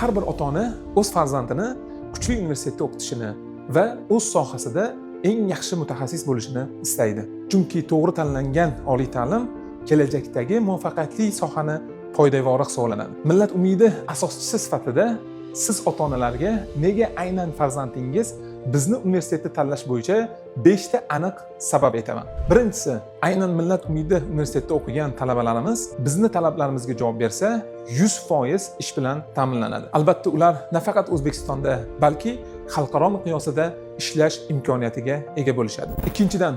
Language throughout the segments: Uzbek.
Har bir ota ona o'z farzandini kuchli universitetda o'qitishini va o'z sohasida eng yaxshi mutaxassis bo'lishini istaydi, chunki to'g'ri tanlangan oliy ta'lim kelajakdagi muvaffaqiyatli sohani poydevori hisoblanadi. Millat umidi asoschisi sifatida siz ota onalarga nega aynan farzandingiz bizni universitetda tanlash bo'yicha beshta aniq sabab aytaman. Birinchisi, aynan Millat umidi universitetida o'qigan talabalarimiz bizni talablarimizga javob bersa, 100% ish bilan ta'minlanadi. Albatta, ular nafaqat O'zbekistonda, balki xalqaro miqyosida ishlash imkoniyatiga ega bo'lishadi. Ikkinchidan,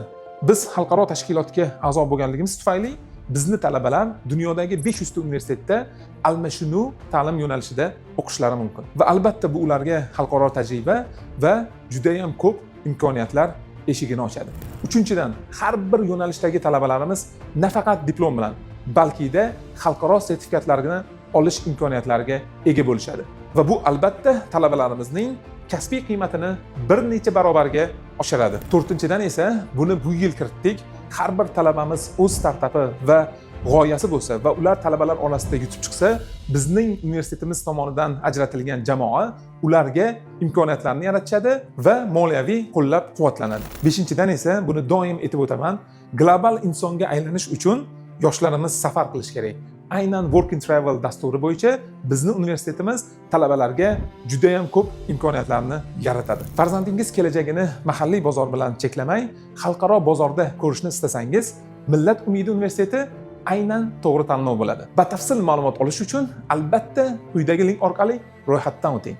biz xalqaro tashkilotga a'zo bo'lganligimiz tufayli bizni talabalar dunyodagi 500 ta universitetda almashinuv ta'lim yo'nalishida o'qishlari mumkin va albatta bu ularga xalqaro tajriba va judayam ko'p imkoniyatlar eshigini ochadi. Uchinchidan, har bir yo'nalishdagi talabalarimiz nafaqat diplom bilan, balkida xalqaro sertifikatlarni olish imkoniyatlariga ega bo'lishadi va bu albatta talabalarimizning kasbiy qiymatini bir necha barobarga oshiradi. To'rtinchidan esa, buni bu yil kiritdik, har bir talabamiz o'z startapi va g'oyasi bo'lsa va ular talabalar orasida yutib chiqsa, bizning universitetimiz tomonidan ajratilgan jamoa ularga imkoniyatlarni yaratishadi va moliyaviy qo'llab quvvatlanadi. Beshinchidan esa, buni doim aytib o'taman, global insonga aylanish uchun yoshlarimiz safar qilish kerak. Aynan Work and Travel dasturi bo'yicha bizni universitetimiz talabalarga judayam ko'p imkoniyatlarni yaratadi. Farzandingiz kelajagini mahalliy bozor bilan cheklamay, xalqaro bozorda ko'rishni istasangiz, Millat umidi universiteti aynan to'g'ri tanlov bo'ladi. Batafsil ma'lumot olish uchun albatta quyidagi link orqali ro'yxatdan o'ting.